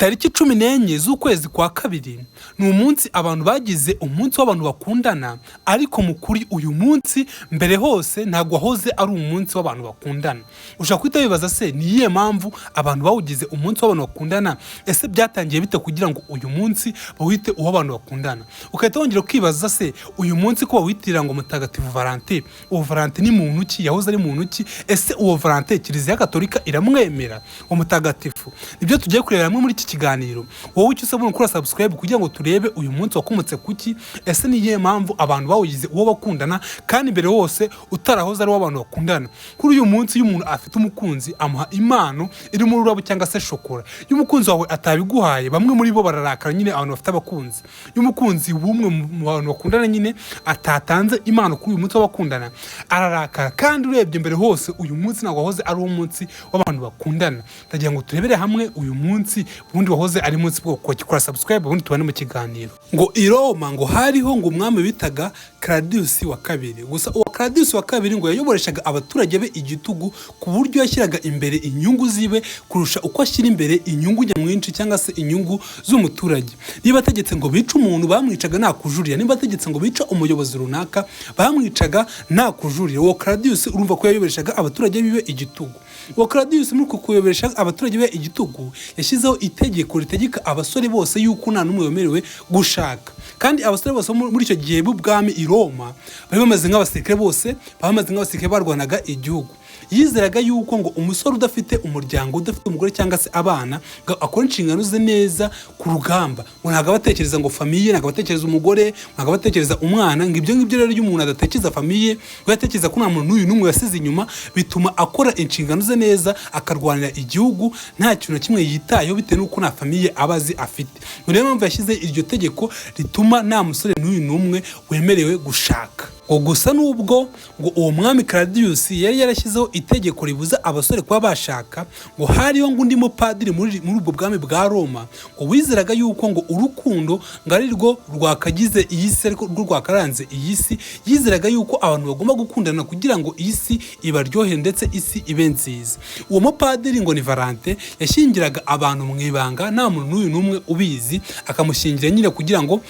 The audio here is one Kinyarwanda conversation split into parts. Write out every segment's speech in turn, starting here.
Tariki 14 z'ukwezi kwa kabiri ni umunsi abantu bagize umunsi w'abantu bakundana, ariko mu kuri uyu munsi mbere hose ntabwo wahoze ari umunsi w'abantu bakundana. Ushobora guhita wibaza: se ni iyihe mpamvu abantu bawugize umunsi w'abantu bakundana? Ese byatangiye bite kugira ngo uyu munsi bawite uw'abantu bakundana? Ugahita wongera ukibaza: se uyu munsi ko bawitirira ngo Mutagatifu Valentin, uwo Valentin ni muntu ki? Yahoze ari muntu ki? Ese uwo Valentin Kiliziya Gatolika iramwemera, uwo mutagatifu? Nibyo tugiye kurebera hamwe muri iki kiganiro. Wowe icyo usabwa ni ukora subscribe kugira ngo turebe uyu munsi wakomotse kuki. Ese ni iyihe mpamvu abantu bawugize uwo bakundana kandi mbere hose utarahoze ari uw'abantu bakundana? Kuri uyu munsi, iyo umuntu afite umukunzi amuha impano irimo ururabo cyangwa se shokora. Iyo umukunzi wawe atabiguhaye, bamwe muri bo bararakara nyine, abantu bafite abakunzi. Iyo umukunzi w'umwe mu bantu bakundana nyine atatanze impano kuri uyu munsi w'abakundana, ararakara. Kandi urebye mbere hose uyu munsi ntabwo wahoze ari umunsi w'abantu bakundana. Ndagira ngo turebere hamwe uyu munsi ubundi wahoze ari munsi bwoko. Kora subscribe, ubundi tubane mu kiganiro. Ngo i Roma ngo hariho ngo umwami bitaga Claudius wa kabiri. Gusa uwo Claudius wa kabiri ngo yayoboreshaga abaturage be igitugu, ku buryo yashyiraga imbere inyungu ziwe kurusha uko ashyira imbere inyungu nyamwinshi cyangwa se inyungu z'umuturage. Niba ategetse ngo bice umuntu, bamwicaga nta kujurira. Niba ategetse ngo bice umuyobozi runaka, bamwicaga nta kujurira. Uwo Claudius urumva ko yayoboreshaga abaturage biwe igitugu. Uwo Claudius, muri uko kuyoboresha abaturage be igitugu, yashyizeho itegeko ritegeka abasore bose yuko nta n'umwe wemerewe gushaka. Kandi abasore bose bo muri icyo gihe b'ubwami i Roma bari bameze nk'abasirikare, bose bari bameze nk'abasirikare barwanaga igihugu. Yizeraga yuko ngo umusore udafite umuryango, udafite umugore cyangwa se abana, ngo akore inshingano ze neza ku rugamba, ngo ntabwo aba atekereza ngo famille, ntabwo aba atekereza umugore, ntabwo aba atekereza umwana. Ngo ibyo ngibyo rero, iyo umuntu adatekereza famille, ngo atekereza ko nta muntu n'uyu n'umwe yasize inyuma, bituma akora inshingano ze neza, akarwanira igihugu nta kintu na kimwe yitayeho, bitewe n'uko nta famille aba azi afite. Ngo niyo mpamvu yashyize iryo tegeko rituma nta musore n'uyu n'umwe wemerewe gushaka. Ngo gusa nubwo ngo uwo mwami Claudius yari yarashyizeho itegeko ribuza abasore kuba bashaka, ngo hariho ngo undi mupadiri muri ubwo bwami bwa Roma ngo wizeraga yuko ngo urukundo ngo ari rwo rwakagize iyi si, ariko rwo rwakaranze iyi si. Yizeraga yuko abantu bagomba gukundana kugira ngo iyi si ibaryohere ndetse isi ibe nziza. Uwo mupadiri ngo ni Valentin. Yashyingiraga abantu mu ibanga, nta muntu n'uyu n'umwe ubizi, akamushyingira nyine kugira ngo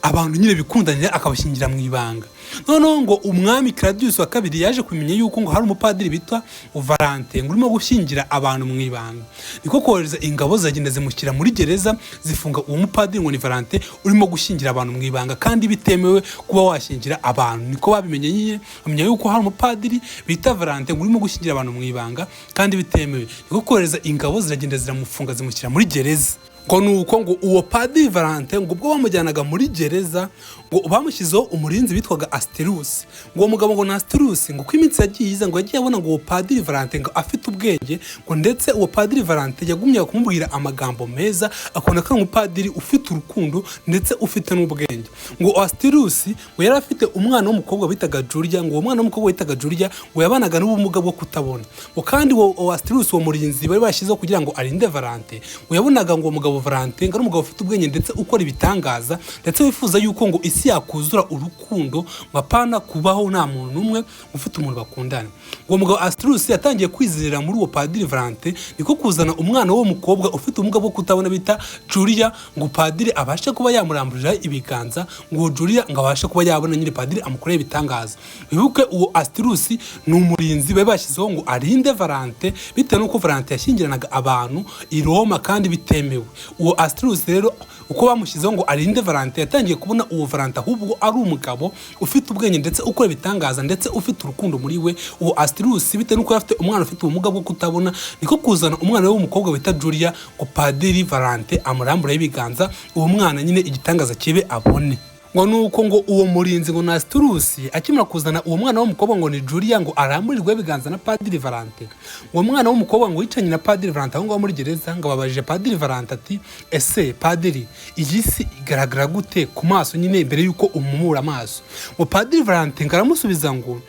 abantu nyine bikundanire, akabashyingira mu ibanga. Noneho ngo umwami Claudius wa kabiri yaje kumenya yuko ngo hari umupadiri bita Valentin ngo urimo gushyingira abantu mu ibanga. Niko kohereza ingabo, ziragenda zimushyira muri gereza, zifunga uwo mupadiri ngo ni Valentin urimo gushyingira abantu mu ibanga kandi bitemewe kuba washyingira abantu. Niko babimenye nyine, bamenya yuko hari umupadiri bita Valentin ngo urimo gushyingira abantu mu ibanga kandi bitemewe. Niko kohereza ingabo, ziragenda ziramufunga, zimushyira muri gereza. Ngo nuko ngo uwo padiri Valentin, ngo ubwo bamujyanaga muri gereza, ngo bamushyizeho umurinzi witwaga Asterus. Ngo uwo mugabo ngo ni Asterus, ngo uko iminsi yagiye iza, ngo yagiye abona ngo uwo padiri Valentin ngo afite ubwenge, ngo ndetse uwo padiri Valentin yagumyaga kumubwira amagambo meza, akabona ko ari umupadiri ufite urukundo ndetse ufite n'ubwenge. Ngo Asterus ngo yari afite umwana w'umukobwa bitaga Julia. Ngo uwo mwana w'umukobwa witaga Julia ngo yabanaga n'ubumuga bwo kutabona. Ngo kandi uwo Asterus, uwo murinzi bari bashyizeho kugira ngo arinde Valentin, ngo yabonaga ngo uwo mugabo Valentin ngo ari umugabo ufite ubwenge ndetse ukora ibitangaza, ndetse wifuza yuko ngo isi yakuzura urukundo, ngo apana kubaho nta muntu n'umwe ufite umuntu bakundana. Uwo mugabo Astrus yatangiye kwizerera muri uwo padiri Valentin, niko kuzana umwana w'uwo mukobwa ufite ubumuga bwo kutabona bita Julia, ngo padiri abashe kuba yamuramburira ibiganza, ngo uwo Julia ngo abashe kuba yabona nyine, padiri amukorere ibitangaza. Wibuke, uwo Astrus ni umurinzi bari bashyizeho ngo arinde Valentin, bitewe n'uko Valentin yashyingiranaga abantu i Roma kandi bitemewe. Uwo Astrus rero, uko bamushyizeho ngo arinde Valentin, yatangiye kubona uwo Valentin ahubwo ari umugabo ufite ubwenge ndetse ukora ibitangaza ndetse ufite urukundo muri we. Uwo Astrus, bitewe n'uko yari afite umwana ufite ubumuga bwo kutabona, niko kuzana umwana we w'umukobwa wita Julia ngo padiri Valentin amurambureho ibiganza, uwo mwana nyine igitangaza kibe, abone. Ngo nuko ngo uwo murinzi ngo ni Astrus akimara kuzana uwo mwana w'umukobwa ngo ni Julia ngo aramburirweho ibiganza na padiri Valentin, uwo mwana w'umukobwa ngo yicaranye na padiri Valentin aho ngaho muri gereza, ngo ababajije padiri Valentin ati: "Ese padiri, iyi si igaragara gute ku maso nyine mbere y'uko umumura amaso?" Ngo padiri Valentin ngo aramusubiza ngo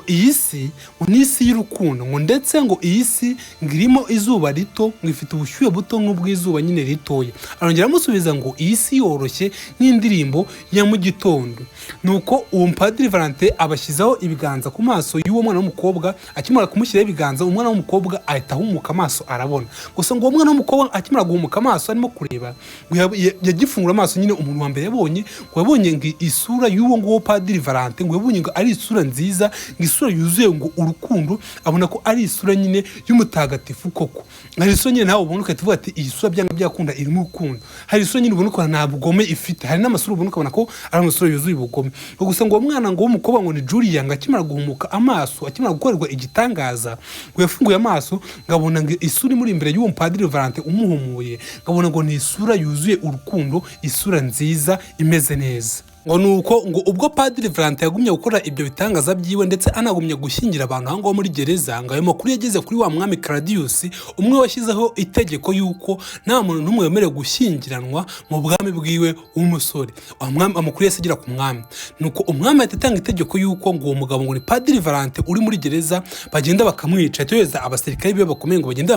iyi si ngo ni isi y'urukundo, ngo ndetse ngo iyi si ngo irimo izuba rito, ngo ifite ubushyuhe buto nk'ubw'izuba nyine ritoya. Arongera aramusubiza ngo iyi si yoroshye nk'indirimbo ya mu gitondo. Nuko uwo mupadiri Valentin abashyizeho ibiganza ku maso y'uwo mwana w'umukobwa. Akimara kumushyiraho ibiganza, umwana w'umukobwa ahita ahumuka amaso, arabona. Gusa ngo uwo mwana w'umukobwa akimara guhumuka amaso, arimo kureba, ngo yagifungura amaso nyine, umuntu wa mbere yabonye, ngo yabonye ngo isura y'uwo nguwo padiri Valentin, ngo yabonye ngo ari isura nziza, ngo isura yuzuye ngo urukundo, abona ko ari isura nyine y'umutagatifu koko. Hari isura nyine nawe ubona ugahita uvuga ati: "Iyi sura byanga byakunda irimo urukundo." Hari isura nyine ubona ukabona nta bugome ifite, hari n'amasura ubona ukabona ko ari amasura yuzuye ubugome. Ngo gusa ngo uwo mwana ngo w'umukobwa ngo ni Julia, ngo akimara guhumuka amaso, akimara gukorerwa igitangaza, ngo yafunguye amaso, ngo abona ngo isura imuri imbere y'uwo mupadiri Valentin umuhumuye, ngo abona ngo ni isura yuzuye urukundo, isura nziza imeze neza. Ngo nuko ngo ubwo padiri Valentin yagumye gukora ibyo bitangaza byiwe, ndetse anagumye gushyingira abantu aho ngaho muri gereza, ngo ayo makuru yageze kuri wa mwami Claudius, umwe washyizeho itegeko yuko nta muntu n'umwe wemerewe gushyingiranwa mu bwami bwiwe w'umusore. Wa mwami, amakuru yahise agera ku mwami, nuko umwami ahita atanga itegeko yuko ngo uwo mugabo ngo ni padiri Valentin uri muri gereza bagenda bakamwica. Ahita yohereza abasirikare biwe bakomeye ngo bagende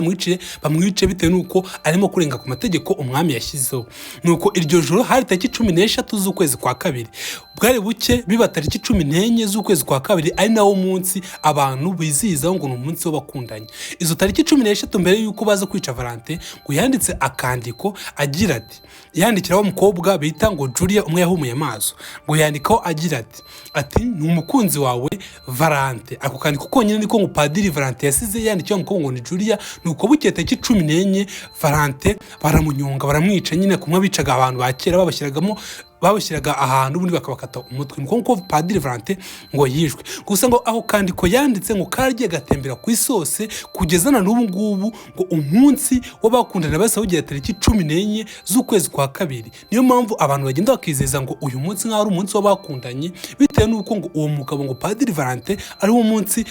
bamwice bitewe n'uko arimo kurenga ku mategeko umwami yashyizeho. Nuko iryo joro hari tariki 13 z'ukwezi kwa kabiri, bwari buke biba tariki 14 z'ukwezi kwa kabiri, ari nawo munsi abantu bizihizaho ngo ni umunsi w'abakundanye. Izo tariki 13 mbere y'uko baza kwica Valentin, ngo yanditse akandiko agira ati, yandikiraho umukobwa bita ngo Julia, umwe yahumuye amaso, ngo yandikaho agira ati: "Ni umukunzi wawe Valentin." Ako kandiko konyine niko ngo padiri Valentin yasize yandikiye umukobwa ngo ni Julia. Nuko bukeye tariki 14, Valentin baramunyonga, baramwica nyine, kumwe bicaga abantu ba kera, babashyiraga ahantu ubundi bakabakata umutwe. Nuko nguko padiri Valentin ngo yishwe. Gusa ngo aho kandiko yanditse ngo karagiye gatembera ku isi hose kugeza na n'ubu ngubu, ngo umunsi w'abakundana bahise bawugira tariki 14 z'ukwezi kwa kabiri. Niyo mpamvu abantu bagenda bakizeza ngo uyu munsi nk'aho ari umunsi w'abakundanye, bitewe n'uko ngo uwo mugabo ngo padiri Valentin ari wo munsi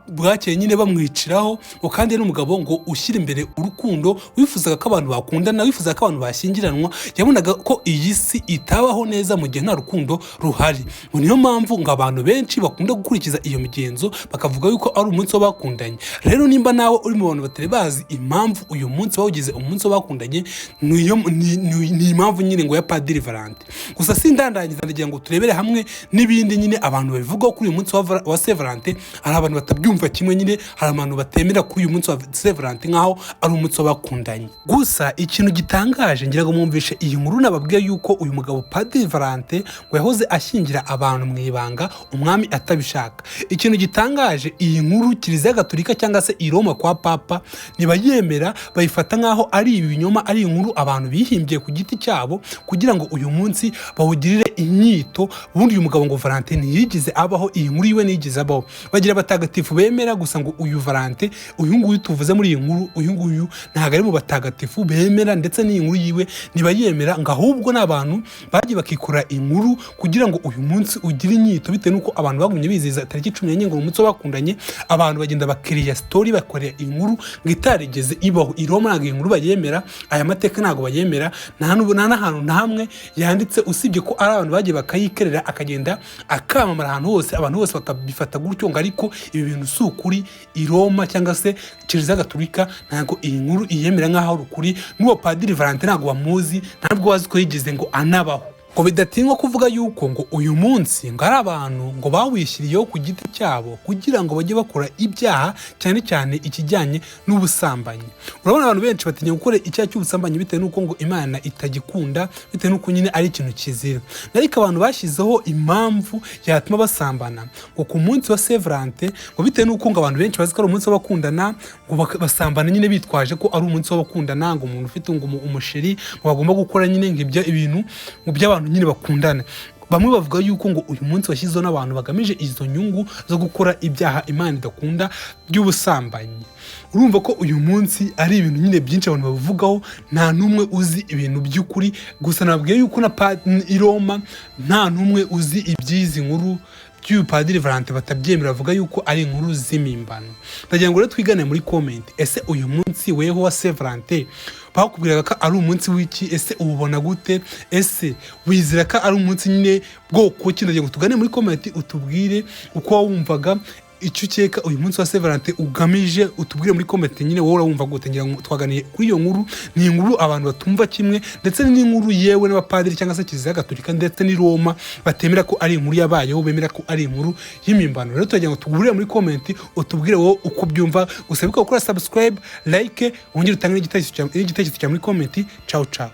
bwakeye nyine bamwiciraho. Ngo kandi ari umugabo ngo ushyira imbere urukundo, wifuzaga ko abantu bakundana, wifuzaga ko abantu bashyingiranwa, yabonaga ko iyi si itabaho neza mu gihe nta rukundo ruhari. Ngo niyo mpamvu ngo abantu benshi bakunda gukurikiza iyo migenzo, bakavuga yuko ari umunsi w'abakundanye. Rero nimba nawe uri mu bantu batari bazi impamvu uyu munsi bawugize umunsi w'abakundanye, ni impamvu nyine ngo ya padiri Valentin. Gusa sindandangiza, ndagira ngo turebere hamwe n'ibindi nyine abantu babivugaho kuri uyu munsi wa Saint Valentin. Hari abantu batabyumva kimwe nyine, hari abantu batemera kuri uyu munsi wa Saint Valentin nk'aho ari umunsi w'abakundanye. Gusa ikintu gitangaje, ngira ngo mwumvishe iyi nkuru nababwiye yuko uyu mugabo padiri Valentin ngo yahoze ashyingira abantu mu ibanga, umwami atabishaka. Ikintu gitangaje, iyi nkuru Kiliziya Gatolika cyangwa se i Roma kwa Papa ntibayemera, bayifata nk'aho ari ibinyoma, ari inkuru abantu bihimbiye ku giti cyabo kugira ngo uyu munsi bawugirire inyito. Ubundi uyu mugabo ngo Valentin ntiyigeze abaho, iyi nkuru yiwe ntiyigeze abaho. Bagira abatagatifu bemera, gusa ngo uyu Valentin, uyu nguyu tuvuze muri iyi nkuru, uyu nguyu ntabwo ari mu batagatifu bemera, ndetse n'iyi nkuru yiwe ntibayemera, ngo ahubwo ni abantu bagiye bakikora inkuru kugira ngo uyu munsi ugire inyito, bitewe n'uko abantu bagumye bizihiza tariki 14 ngo ni umunsi w'abakundanye. Abantu bagenda bakiriya story, bakorera inkuru ngo itarigeze ibaho. I Roma ntabwo iyi nkuru bayemera, aya mateka ntabwo bayemera, nta n'ahantu na hamwe yanditse, usibye ko ari abantu bagiye bakayikerera, akagenda akamamara ahantu hose, abantu bose bakabifata gutyo. Ngo ariko ibi bintu si ukuri. I Roma cyangwa se Kiliziya Gatolika ntabwo iyi nkuru iyemera nk'aho ari ukuri, n'uwo padiri Valentin ntabwo bamuzi, ntabwo bazi ko yigeze ngo anabaho. Ngo bidatinywa kuvuga yuko ngo uyu munsi ngo ari abantu ngo bawishyiriyeho ku giti cyabo kugira ngo bajye bakora ibyaha, cyane cyane ikijyanye n'ubusambanyi. Urabona abantu benshi batinya gukora icyaha cy'ubusambanyi bitewe n'uko ngo Imana itagikunda, bitewe n'uko nyine ari ikintu kizira. Ariko abantu bashyizeho impamvu yatuma basambana ngo ku munsi wa Saint Valentin, ngo bitewe n'uko ngo abantu benshi bazi ko ari umunsi w'abakundana, ngo basambana nyine bitwaje ko ari umunsi w'abakundana, ngo umuntu ufite ngo umusheri ngo bagomba gukora nyine ngo ibyo ibintu ngo by'abantu nyine bakundana. Bamwe bavuga yuko ngo uyu munsi washyizweho n'abantu bagamije izo nyungu zo gukora ibyaha Imana idakunda by'ubusambanyi. Urumva ko uyu munsi ari ibintu nyine byinshi abantu babivugaho, nta n'umwe uzi ibintu by'ukuri. Gusa nababwiye yuko na i Roma nta n'umwe uzi iby'izi nkuru by'uyu padiri Valentin, batabyemera, bavuga yuko ari inkuru z'imimbano. Ndagira ngo rero twigane muri comment: ese uyu munsi weho wa Saint Valentin bakubwiraga ko ari umunsi w'iki? Ese uwubona gute? Ese wizera ko ari umunsi nyine bwoko ki? Ndagira ngo tugane muri comment, utubwire uko wawumvaga. Icyo ukeka uyu munsi wa Saint Valentin ugamije, utubwire muri comment nyine. Wowe urawumva gute? Ngira ngo twaganiye kuri iyo nkuru. Ni inkuru abantu batumva kimwe, ndetse n'inkuru yewe n'abapadiri cyangwa se Kiliziya Gatolika ndetse n'i Roma batemera ko ari inkuru yabayeho, bemera ko ari inkuru y'impimbano. Rero turagira ngo tugurire muri comment, utubwire wowe uko ubyumva. Gusa wibuke gukora subscribe, like, wongere utange n'igitekerezo cyawe muri comment. Ciao ciao.